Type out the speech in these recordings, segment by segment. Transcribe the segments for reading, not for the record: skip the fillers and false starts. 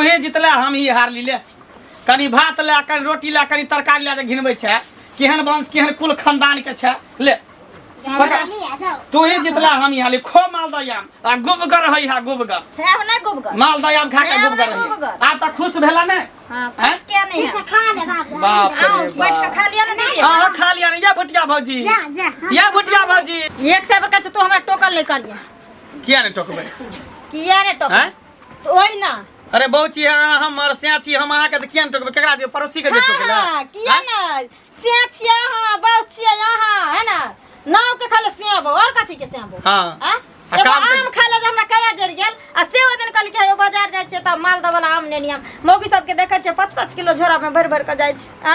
ही जितले हम ही हारली ले कनी भात ले कनी रोटी ले कनी तरकारी ले जे घिनबै छै केहन वंश केहन कुल खानदान के छै ले पकड़। तू ही जितला हम ही हारली खो मालदह आम आ गुबगर है हा गुबगर है नहीं गुबगर मालदह आम खा के है, गुबगर नहीं है गुबगर। आब तऽ खुश भेला ने हाँ हैं? खुश क्या नहीं है खा ले बाप बाप रे आओ बैठ के बाप खा लिया ना दीदी अहाँ खा लिया ने या भुटिया भौजी जा जा या भुटिया भौजी एक से बड़का तू हमरा टोकल नहीं करिए किया ने टोकबै किया ने टोकल हैं? तो ओही ना अरे बहु छी अहाँ हमर सिया छी हम अहाँके तऽ किया ने टोकबै केकरा दियौ पड़ोसी के जे टोकलै हाँ, किया ना सिया छिया हाँ बाउ छिया यहाँ है ना नाव के खाले सिया बो और कथी के सिया बो हाँ। आ? आ एगो काम आम खाय ला जे हमरा कया जरि गेल आ से ओहि दिन कहलकै हे बाजार जाइ छियै तऽ मालदह वाला आम नेने आम मौगी सबके देखै छियै 5-5 किलो झोरा में भरि भरि कऽ जाइ छै आ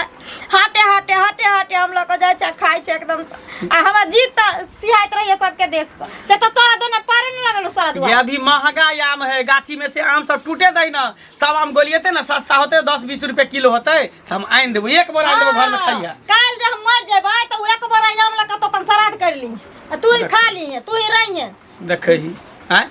हाटे हाटे हाटे हाटे आम लऽ कऽ जाइ छै आ खाइ छै एकदम से आ हमरा जीत तऽ सिहाइत रहैए सबके देख कऽ से तऽ तोरा देने पारे नहि लगल सारा ये दुआर अभी महंगा आम है गाछी में से आम सब टूटे दे ना सब आम गोलियते ना सस्ता होते 10-20 रुपए किलो होते तो हम आनि देबो एक बोरा आनि देबो घर में खाइया काल्हि जे हम मर जेबै तऽ ओ एक बोरा आम लऽ कऽ तो अपन श्राद्ध कर ली आ तू ही खा ली तू ही रही देखै ही आँय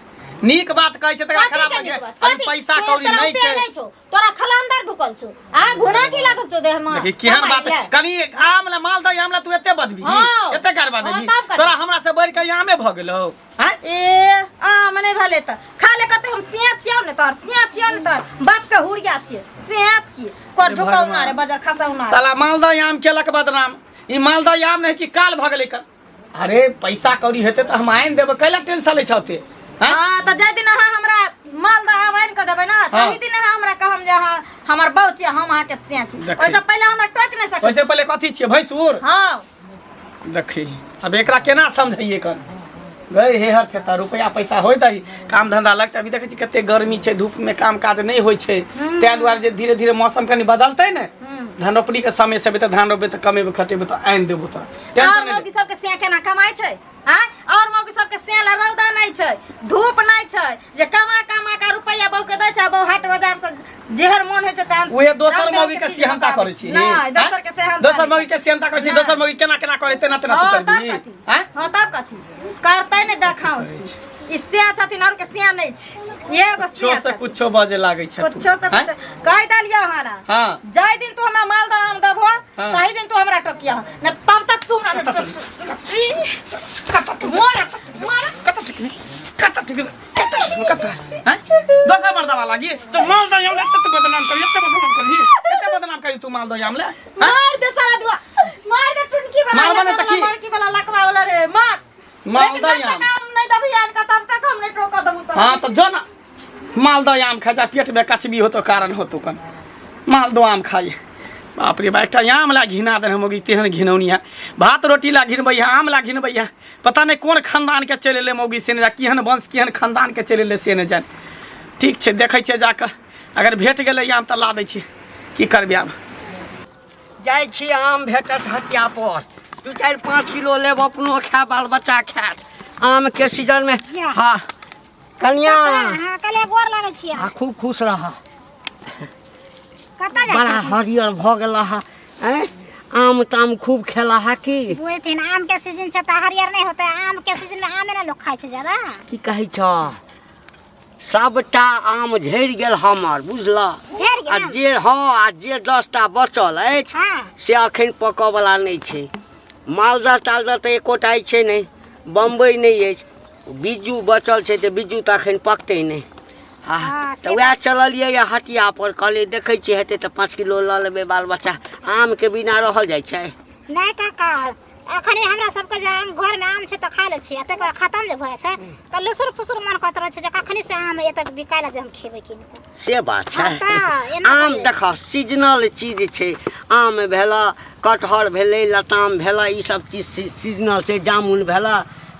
नीक बात कहै छै तकरा कथी खराब के लगे नीक बात? अभी कथी? पैसा तू कौड़ी तोरा नहीं रुपया छै नहीं छौ तोरा खलांदर ढुकल छौ आ घुनाठी लागल छौ देह में देखी केहन बात कमाइ ले। कनी आम ला मालदह आम ला तू एते बजबी हाँ। एते गरबा हाँ, देबी तब कथी? तोरा हमरा से बढ़ के आमे भ गेलौ आँय ए आम नहीं भले त खा ले कते हम सिया छियौ ने तोहर सिया छियौ ने तोहर बाप के हुरिया छियै सिया छियै कर हे ढुकौ ना भगवान। रे बाजार खसाउ ना साला मालदह आम केलक बदनाम ई मालदह आम नहीं कि काल भ गेलै कल अरे पैसा कौड़ी हेतै तऽ हम आनि देबै कैला टेंशन लै छौ ओते आँय? हाँ त जाय दिन अहाँ हमरा मालदह आम आनि के देबै ना हाँ। तही दिन अहाँ हमरा कहम जे अहाँ हमर बहू छियै हम अहाँके सिया छी देखी। ओहिसँ पहिले हमरा टोकि नहि सकै ओहिसे पहिले कथी छियै भैंसुर हाँ देखी अब एकरा केना समझाइए कन गए हे हर थेता रुपया पैसा होय दही काम धंधा लगतै अभी देखै छी कते गर्मी छै धूप में काम काज नहि होइ छै ताहि दुआरे जे धीरे धीरे मौसम कनि बदलतै ने धान रोपनी के समय से तऽ धान रोपबै तऽ कमेबै खटेबै तऽ आनि देबो तऽ और टेंशन नहि मौगी सबके सिया केना कमाइ छै आँय और मौगी सबके सिया ला रौदा नहि छै धूप नहि छै जे कमा कमा के रुपैआ बहू के दै छै बहू हाट बाजार से जेहन मोन होइ छै तेहन उहे दोसर रंग मौगी के बिरंग चीज सिहनता मँगाबै करै छी नहि दोसर के सेहनता दोसर मौगी के सिहनता करै छी दोसर मौगी केना केना करै तेना तेना तू हाँ, तब करबी कथी आँय हाँ तब कथी करतै ने देखाउ ई सिया छथिन और के सिया नहि छै एगो कुछो सिया से छथिन। कुछो बजे लागै छै तू कुछो से आँय? कुछो कहि देलियौ हमरा हाँ जाहि दिन तू हमरा मालदह आम देबहो हाँ। ताहि दिन तू हमरा टोकिया न तब तक तू हमरा नहि टोक मोर मोर कतऽ टिकनी कतऽ टिकनी कतऽ टिकनी कतऽ आँय? दोसर मर्दावा लागी तो मालदह आम ले एते तू बदनाम करी एते बदनाम करी एते बदनाम करी तू मालदह आम ले आँय? मार दे सारा दुआ मार दे टुनकी वाला मारबा नहि तऽ की? लड़की वाला लकवा वाला रे मार मालदह लेकिन जब आम तक आम नहीं दबी आन का तब तक हम नहीं टोका दबू तोरा हाँ तो जो ना मालदह आम खा जा पेट में कचबी होतो कारण होतो कन मालदह आम खाइ बाप रे बा एकटा आम ला घिना देने हम तेहन घिनौनी है भात रोटी ला घिनबै है आम ला घिनबै है पता नहि कोन खानदान के चलि एलै मौगी से नहि जा केहन वंश केहन खानदान के चलि एलै से नहि जान ठीक छै देखै छियै जाकऽ अगर भेट गेलै आम तऽ ला दै छी की करबै आब जाइ छी आम भेटत हटिया पर 2 4 5 किलो लेब अपनो खायब बाल बच्चा खायत आमके सीजनमे जा। हँ कनिया हाँ कले गोर लागै छियै आ खूब खुश रह कतऽ जाइ बड़ा छियै हरियर भऽ गेल हँ आँय आम ताम खूब खेला हा की बुझथिन आम के सीजन छै तऽ हरियर नहि होतै आम के सीजन में आमे ने लोक खाइ छै ज्यादा की कहै छ सबटा आम झड़ि गेल हमर बुझलह झड़ि गेल आ जे हँ आ जे 10टा बचल अछि हँ से अखन पकऽवला नहि छै मालदह तालदह तऽ एकोटा छै नहि बम्बई नहि अछि बिज्जू बचल छै तऽ बिज्जू तऽ अखन पकतै नहि आ हँ, तऽ से उएह चललियै यऽ हटिया पर कहलियै देखै छियै हेतै तऽ 5 किलो लऽ लेबै बाल बच्चा आमके बिना रहल जाइ छै नहि काका अखन हमरा सबके जे आम घरमे आम छै तऽ खा लै छियै तकर बाद खतम जे भऽ जाइ छै तऽ लुसुर फुसुर मन करैत रहै छै जे कखनी से आम एतऽ बिकाय लए जे हम खेबै कीन कऽ से बात छै हँ तऽ एना आम करै। देख सीजनल चीज छै आम भेल कटहर भेलै लताम भेल ई सब चीज सीजनल छै जामुन भेल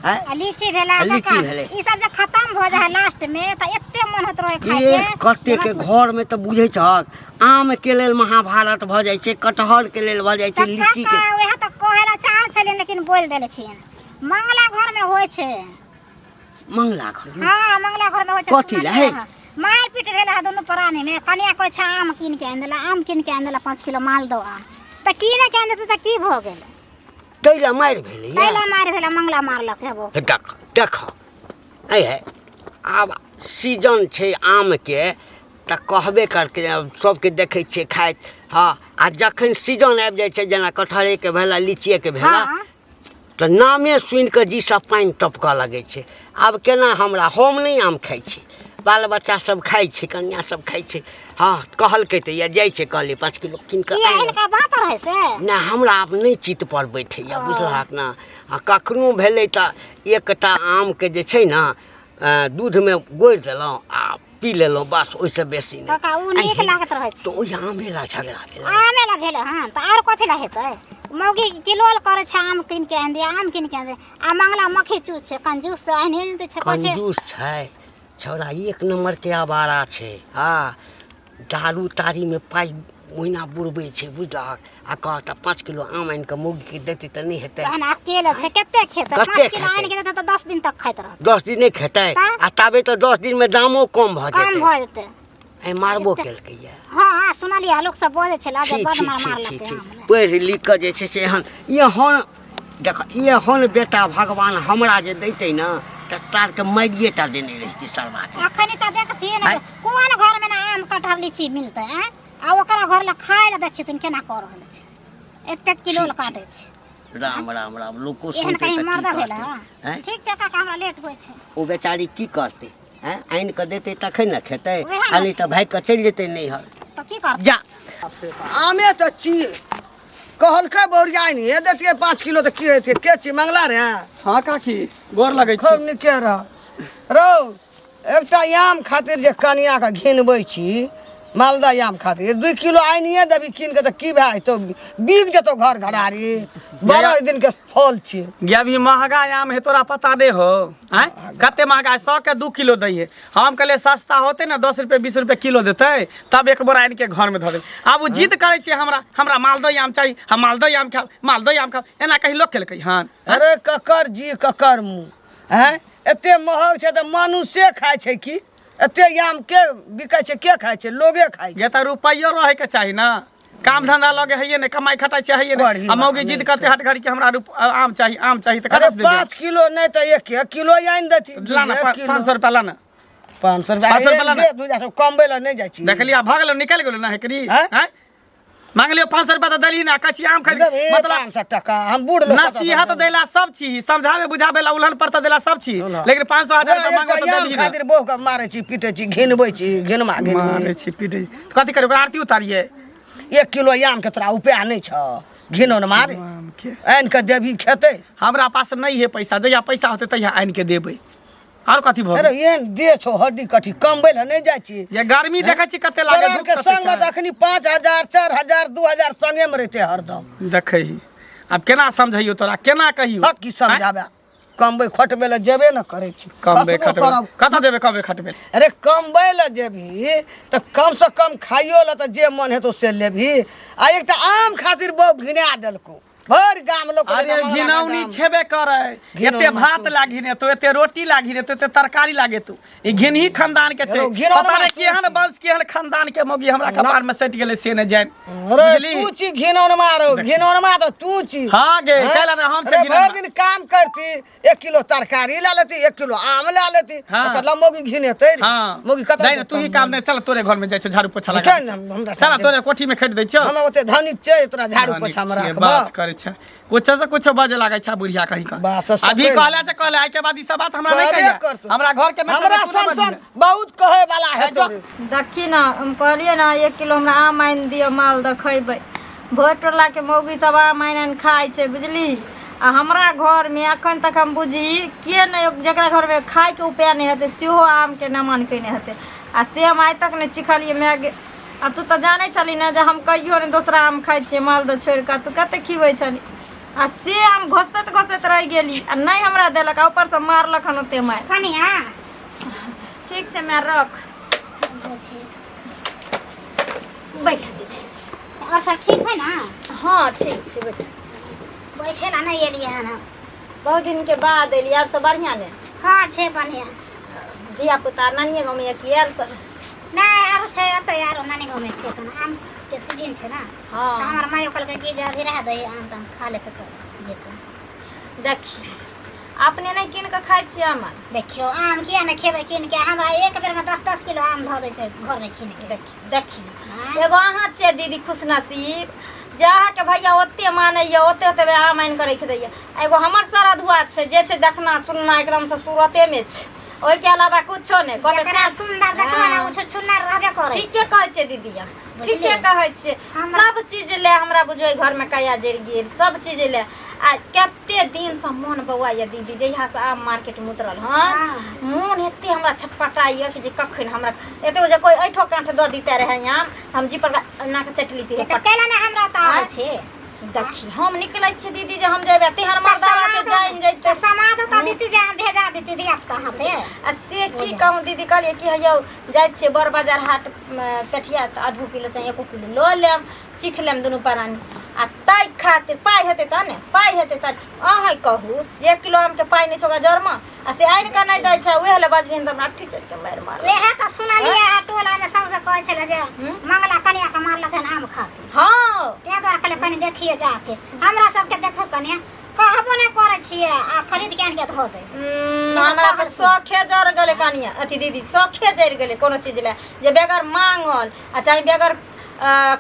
आँय? आ लीची भेला आ लीची काका, भेलै। ई सब जे खतम भऽ जाइ है लास्ट में तऽ एते मन होइत रहै खाय ए के कते के घर में तऽ बुझै छहक आम के लेल महाभारत भऽ जाइ छै कटहर के लेल भऽ जाइ छै तऽ लीची के काका वएह तऽ कहै लए चाहै छलियै लेकिन बोलि देलखिन मंगला घर में होइ छै मंगला घर में हाँ मंगला घर में होइ छै कथी लए हे? मारि पीट भेल है दुनू प्राणी में कनिया कहै छै आम कीन के आनि देला आम कीन के आनि देला 5 किलो मालदह आम तऽ कीने के आनि देतै तऽ की भऽ गेल ताहि लए मारि भेलै ताहि लए मारि भेला मंगला मारलक हेबो हे देख देख ऐ है आब सीजन छै आमके तऽ कहबे करतै सबके देखै छियै खाइत। हँ, आ जखन सीजन आबि जाइ छै, जेना कटहरेके भेल आ लीचिएके भेल, तऽ नामे सुनि कऽ जीसँ पानि टपकऽ लगै छै। आब केना हमरा, हम नहि आम खाइ छी, बाल बच्चा सब खाइ छै, कनिया सब खाइ छै। हँ, कहलकै तऽ या जाइ छै, कहलियै 5 किलो कीन कऽ किया आनि। हिनका बात रहै से नहि, हमरा आब नहि चित्त पर बैठैया, बुझलहक ने? आ कखनो भेलै तऽ एकटा आमके जे छै ने दूधमे गोरि देलहुँ आ पी लेलहुँ, बस, ओहिसँ बेसी नहि। काका, ओ नीक लागैत रहै छै। तऽ ओहि आमे ला झगड़ा भेलै। आमे ला भेलै हन तऽ आर कथी ला हेतै? मौगी किलोल करै छै, आम कीन के आनि दे, आम कीन के आनि दे, आ मंगला मक्खी चूस छै, कंजूस से आनि नहि दै छै, कहै छै। कंजूस छै छौड़ा, एक नम्बरके आवारा छै। हँ, दारू तारीमे पाइ ओहिना बुड़बै छै, बुझलहक? आ कहत तऽ 5 किलो आम आनि कऽ मौगीके देतै तऽ नहि हेतै? तहन अकेले छै, कते खेतै? कते 5 किलो खेतै? आनि के देतै तऽ 10 दिन तक खाइत रहतै। 10 दिन नहि खेतै? तऽ? आ ताबे तऽ 10 दिनमे दामो कम भऽ कम जेतै। भऽ जेतै। आइ मारबो केलकै यऽ। हँ, सुनलियै, लोक सब बजै छलै जे छी बड छी मार छी छी मारलकै छी आम लए। पढ़ि लिख कऽ जे छै से एहन एहन देख, एहन बेटा भगवान हमरा जे दैतै ने तऽ सारके मारिए टा देने रहितै सरबाके। अखन तऽ देखथिन आँय? कोन घर में ना आम कटहर लीची मिलतै? आँय, आ ओकरा घर लए खाय लए देखथिन केना कऽ रहल छै, एतेक किलो छी, लए छी। काटै छै। राम राम राम, लोको एहन सुनतै कहीं तऽ की मर्द भेल कहतै? हँ? आँय? ठीक छै काका, हमरा लेट होइ छै। ओ बेचारी की करतै? आँय, आनि कऽ देतै तखन ने खेतै। उएह ने आ नहि तऽ छै। भागि कऽ चलि जेतै नैहर। तऽ की करतै? जा। आमे तऽ छी, कहलकै बौरिया आनिए देतियै 5 किलो तऽ की हेतै? के छी मंगला रे? हँ काकी, गोर लगै छी। खूब नीके रह। रौ, एकटा आम खातिर जे कनियाके घिनबै छी, मालदह आम खातिर 2 किलो आनिए देबी कीन के तऽ की भए जेतौ? बिक जेतौ घर घरारी, 12 दिन के फल छी। गे, अभी महगा आम है, तोरा पता नहीं हो? आँय, कते महगा है? 100 के 2 किलो दै है। हम कहलियै सस्ता होते ने, 10 रुपये 20 रुपये किलो देतै, तब एक बोरा आनि के घर में धऽ देबै। आब ओ जिद करै छै, हमरा हमरा मालदह आम चाही, हम मालदह आम खायब, मालदह आम खायब। एना कहीं लोक केलकै हन? अरे ककर जी ककर मुँह हैं? एते महग छै तऽ मनुष्ये खाइ छै की? एते आम के बिकै छै, के खाइ छै? लोगे खाइ छै। जे तऽ रुपैयो रहै के चाही ने, काम धंधा लगे हैये ने, कमाई खटाई छै हैये ने। करही आ मौगी बात जिद नहि। करते हट घड़ी के हमरा आम चाही, आम चाही, तऽ अरे कतऽ से देबै? 5 किलो नहि तऽ 1 किलो आनि देती। ला ना, 500 रुपया ला ना। 500 रुपया? 500 रुपया ला ना। दू हजार कमबै लए नहि जाइ छी। देखलियै, भऽ गेलो, निकलि गेलो ना हेकरी। हैं? हैं, मांगलियो 500 रुपया तऽ देली ना, कहै छी आम खरीद। देबही? मतलब 500 टका हम बूढ़ लोग कतऽ से नसीहत देबै? देला सब छी, समझावे बुझावे ला उल्हन पर तऽ देला सब छी, ना। लेकिन 500 हजार रुपया एकटा मांगो तऽ आम देली ना। खातिर बहु के मारै छी, पीटै छी, घिनबै छी, घिनमा घिनबै। मारै छी पीटै छी, कथी करी, ओकरा आरती उतारियै? 1 किलो आम के तोरा उपाय नहि छौ घिनौन मारे? आम के आनि कऽ देबही, खेतै? हमरा पास नहीं है पैसा, जहिया पैसा होतै तहिया आनि के देबै। आर कथी भऽ अरे गेल? एहन देह छौ हड्डी कठी, कमबै लए नहि जाइ छी। ये गर्मी देखै छी कते तोरा लागे, धूप आरके कते संगमे छै। तऽ अखनी 5000, 4000, 2000 संगेमे रहितै हरदम। देखै ही, आब केना समझैयौ तोरा, केना कहियौ? हक की समझाबे, कमबै खटबै लए जेबे ने करै छी। कमबै खसबो खटबै करब। कतऽ जेबै कमबै खटबै? अरे कमबै लए जेबही तऽ कमसँ कम खाइयो लए तऽ जे मन हेतौ से लेबही। आ एकटा आम खातिर बहु घिना देलकौ, भरि गाम लोक कहै अरे छै मंगला के घिनौनी गाम। छेबे करे। घिनौनी एते भात लागी ने तो, एते रोटी लागी ने तो, एते तरकारी लागे तू, ई घिनही खानदान के छै। रौ, घिनौना पता नहि तू केहन छी। वंश, केहन खानदान के मौगी हमरा कपार में सटि गेलै से नहि जानि। अरे बुझली? तू छी घिनौनमा रौ, घिनौनमा तऽ तू छी। हाँ गे, हैं? चल ने, हम अरे छै घिनौनमा। भरि दिन काम करती, 1 किलो तरकारी ला लेती, 1 किलो आम ला लेती। हाँ। एकर ला मौगी घिनेतै रे। हाँ। मौगी कतऽ नहीं, तू ही काम नहीं, चल तोरे घर में जाइ छौ, झाड़ू पोछा लगा। चल ने, हमरा चल तोरे कोठी में खटि दै छौ। हम ओते धनिक छै तोरा झाड़ू पोछा में धनिक छियै, राखब? बात करै छै, कुछो से कुछो बजे लागै छै बुढ़िया कहीं का। बास से अभी सकै कहला तऽ कहला, आइ के बाद ई सब बात हमरा नहीं कहबे कहिया। करतौ। हमरा घर के मैटर हमरा में तू ना सन सन बजिहे। बहुत कहे वाला है जो। तोरे। देखी ने, हम कहलियै ने 1 किलो हमरा आम आनि दिअ, मालदह खयबै। भरि टोलाके मौगी सब आम आनि आनि खाइ छै, बुझली? आ हमरा घरमे एखन तक हम बुझी के नहि, जकरा घरमे खायके उपाय नहि हेतै सेहो आमके नमान कयने हेतै, आ से हम आइ तक नहि चिखलियै। माय गे, आ तू तऽ जानै छली ने जे हम कहियो नहि दोसरा आम खाइ छियै मालदह छोड़ि कऽ। तू कतेक खिबै छली, आ से हम घोसैत घोसैत रहि गेली आ नहि हमरा देलक, आ ऊपरसँ मारलक हन ओते मारि। कनिया। ठीक छै माय, रख। बैठ दीदी, और सब ठीक है ना? हँ, ठीक छै, बैठ। बैठे ला नहीं एलियै हन हम। बहुत दिनके बाद एलियै। आर सब बढ़िआँ ने? हाँ, छै बढ़िआँ। धिया पुता नानिये गाँवमे यऽ कि आयल सब? नहि, आरो छै ओतऽ, आरो नानी गाँवमे छै। एखन आमके सीजन छै ने। हँ। तऽ हमर मायो कहलकै कि जे अभी रह दही आम, तऽ हम खा लेतै तऽ जेतै। देखी, अपने नहि कीन कऽ खाइ छियै आम आर। देखियौ आम किया नहि खेबै कीन के हमरा एक बेरमे 10-10 किलो आम धऽ दै छै घरमे कीन के। देखियौ देखियौ हाँ। एगो अहाँ छियै दीदी खुशनसीब जे अहाँके भैया ओते मानैए ओते ओते आम आनि कऽ राखि दैए आ एगो हमर सरधुआ छै जे छै देखना सुनना एकदमसँ सूरतेमे छै ओहिके अलावा कुछो नहि कहबै जकरा से सुन्दर देखबै ने ओ छुछुन्नर रहबे करै ठीके कहै छियै दीदी अहाँ ठीके कहै छियै सब चीज ले हमरा बुझो एहि घरमे काया जरि गेल सब चीज ले आ कते दिनसँ मोन बौआ यऽ दीदी जहियासँ आम मार्केटमे उतरल हन मोन एते हमरा छटपटा यऽ कि जे कखन हमरा एते जे कोइ ऐठो काँठ दऽ दिते रहै आम हम जी पर एना कऽ चटि लिती तऽ रहै कैला ने हमरा ओतऽ आबै छी देखी हम निकलै छी दीदी जे हम जेबै तेहन मर्दावा छै जाइन जैतै तऽ समाद ओतऽ दीती जे हम भेजा दीती धिया पुता हाथे आ से की कहूँ दीदी कहलियै कि हे यौ जाइ छियै बड़ बाजार हाट पेठिया तऽ आधो किलो चाहे एको किलो लऽ लेब चीख लेब दुनू प्राणी आ ताहि खातिर पाइ हेतै तब ने पाइ हेतै तब अहाँ कहू जे 1 किलो आमके पाइ नहि छै ओकरा जरमे आ से आनि कऽ नहि दै छै उएह लए बजलियै तऽ हमरा अट्ठी चढ़ि कऽ मारि मारल वएह तऽ सुनलियै हा टोलामे सबसँ कहै छलै जे मंगला कनिया के मारलक हन आम खातिर हँ ताहि दुआरे कहलियै कनि देखिए जाके हमरा सबके देखो कनिया कहबो नहि करै छियै आ खरीद के आनि के धो दे हमरा तऽ शौखे जरि गेलै कनिया अथी दीदी शौखे जरि गेलै कोनो चीज लए जे बेगर मांगल आ चाहे बेगर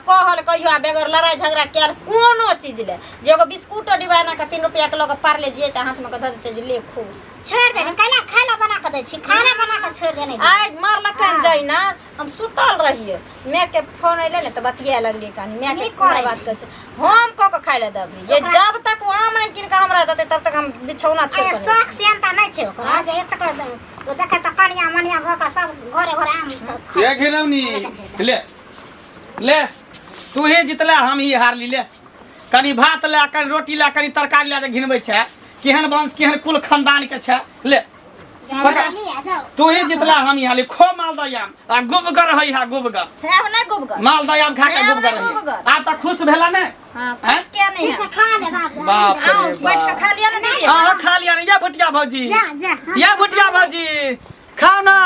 कहल कहियो आ बेगर लड़ाइ झगड़ा कयल कोनो चीज ले जे एगो बिस्कुटो डिब्बा एना कऽ 3 रुपैआ के लऽ कऽ पारले जियै तऽ हाथमे कऽ धऽ देतै जे ले खूब छोड़ि देबै कैला खाय बना कऽ दै छी खाना बना कऽ छोड़ि देने आइ मारलकन जहिना हम सुतल रहियै माय के फोन अयलै ने तऽ बतिया लगलियै कनि माय के नीक कोना करै बात छी। कहै छै हम कऽ कऽ खाय लए देबै जे जब तक ओ आम नहि कीन कऽ हमरा देतै तब तक हम बिछौना छोड़ि अरे कऽ नहि शौक सेहनता नहि छै ओकरा जे एतेक ओ देखै तऽ कनिया मनिया भऽ कऽ सब घरे घरे आम तऽ खाइ ये घिनौनी ले ले तू ही जितला हम ही हारली ले कनि भात ले कनि रोटी ले कनि तरकारी ले जे घिनबै छै केहन वंश केहन कुल खानदान के छै ले पकड़। तू ही जितला हम ही हारली खो मालदह आम आ गुबगर है हा गुबगर आब नहि गुबगर मालदह आम खा के आब गुबगर नहि है गुबगर। आब तऽ खुश भेला ने हाँ हैं? खुश किया नहीं है खा ले बाप बाप रे आओ बैठ के बाप खा लिया ना दीदी अहाँ खा लिया ने या भुटिया भौजी जा जा या भुटिया भौजी खाओ ना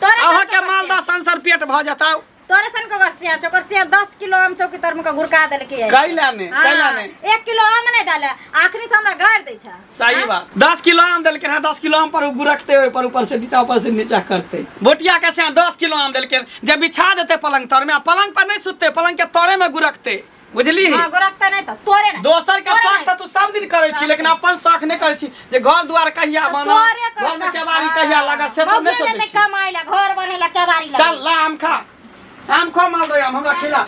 तोरे अहाँ सन के मालदह संसर पेट भऽ जताउ तोरे सन के वर्षिया छै ओकर सिया 10 किलो आम चौकी तर में के गुड़का देलकै है कैला ने कैला ने 1 किलो आम नहीं डाले आखिरी से हमरा गाड़ दै छै सही बात 10 किलो आम देलकै हँ 10 किलो आम पर ओ गुरकते ओहि पर ऊपर से नीचा ऊपर से नीचा करते बोटिया के से 10 किलो आम देलकै जे बिछा देते पलंग तर में आ पलंग पर नहीं सुतते पलंग के तरे में गुरकते बुझली हां गुड़कते नहीं त तोरे नहीं दोसर के तोरे शौक नहीं। तऽ तू सब दिन करै छी लेकिन अपन शौक नहि करै छी जे घर दुआर कहिया तऽ बनल तोरे कर घर में केबाड़ी कहिया लागल से सब नहि मौगिए सोचै जेतै छी कमाइ ला घर बनेला केबाड़ी ला चल ला आम खा आम खो मालदह आम हमरा खिला।